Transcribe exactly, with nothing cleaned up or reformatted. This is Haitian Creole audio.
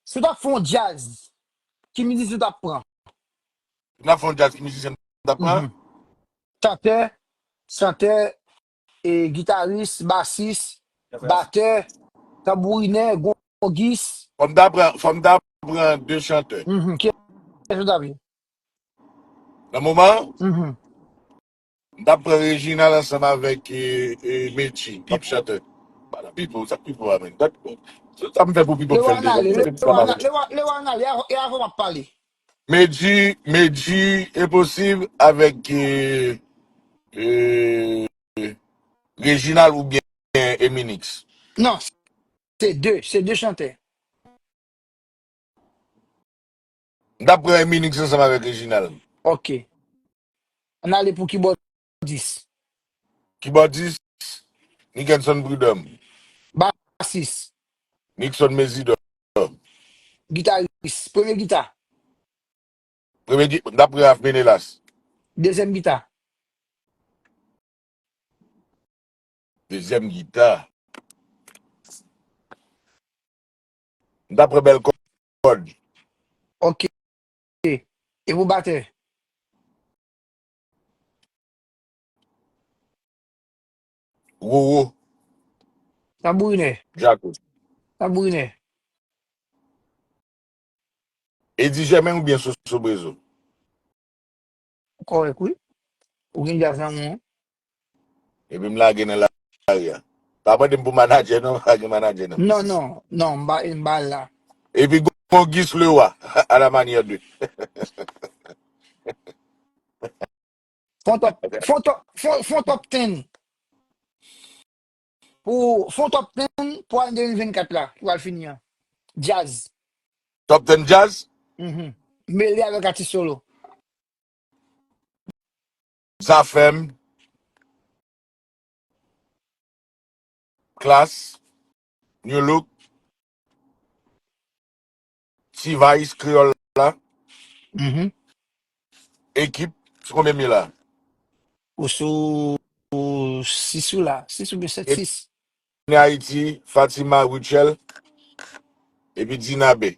Si w t ap fè yon djaz, ki mizisyen w t ap pran? N ap fè yon djaz, ki mizisyen m t ap pran? Mhm. Chantè, chantè, e, gitaris, basis, batè, tanbourinè, gongis. Fò m ta pran, fò m ta pran de chantè. Mhm. Kiyès ou ta pran? Nan moman, Mhm. m t ap pran Reginald ansanm avèk e, e, Medjy, k ap chante. Pipo, sa Pipo a menm. Dat, sa m fè pou Pipo m fè l deja. Lewa n ale, Lewa n ale, e avè w m ap pale. Medjy, Medjy, Enposib avèk e, e, Reginald oubyen Eminix. Non, se de, se de chantè. M t ap pran Eminix ansanm avèk Reginald. Ok. Ann ale pou kibòdis. Kibòdis, Nickenson Prud'homme. Basis. Nixon Mésidor. Gitaris. Premye gita. Premye gita, m t ap pran Ralph Ménélas. Dezyèm gita. Dezyèm gita. M t ap pran Belkòd. Ok. E pou batè? Roro. Tanbourinè. Djako. Tanbourinè. Eddy Germain oubyen Soso Brezo? Kòrèk, wi. Ou gen djaz nan men w. Epi m lage nan lari a. Pa mande m pou manadjè, non, pa gen manadjè, non. Non, non, non, m pa, m pa la. Epi Gongis Lewa, à la manière de. Fon top, fon top, fon, fon top ten. Pou, fon top ten pou ane de mil vennkat la, ki pral fini an. Djaz. Top ten djaz? Mhm. Mele avèk atis solo. Zafèm. Klass. Nu Look. T-Vice, Kreyòl la. Mhm. Ekip, se konbyen m ye la? Ou sou, ou sis ou la. Sis oubyen sèt, sis. Haiti, Fatima, Rutshelle. Epi Dina B.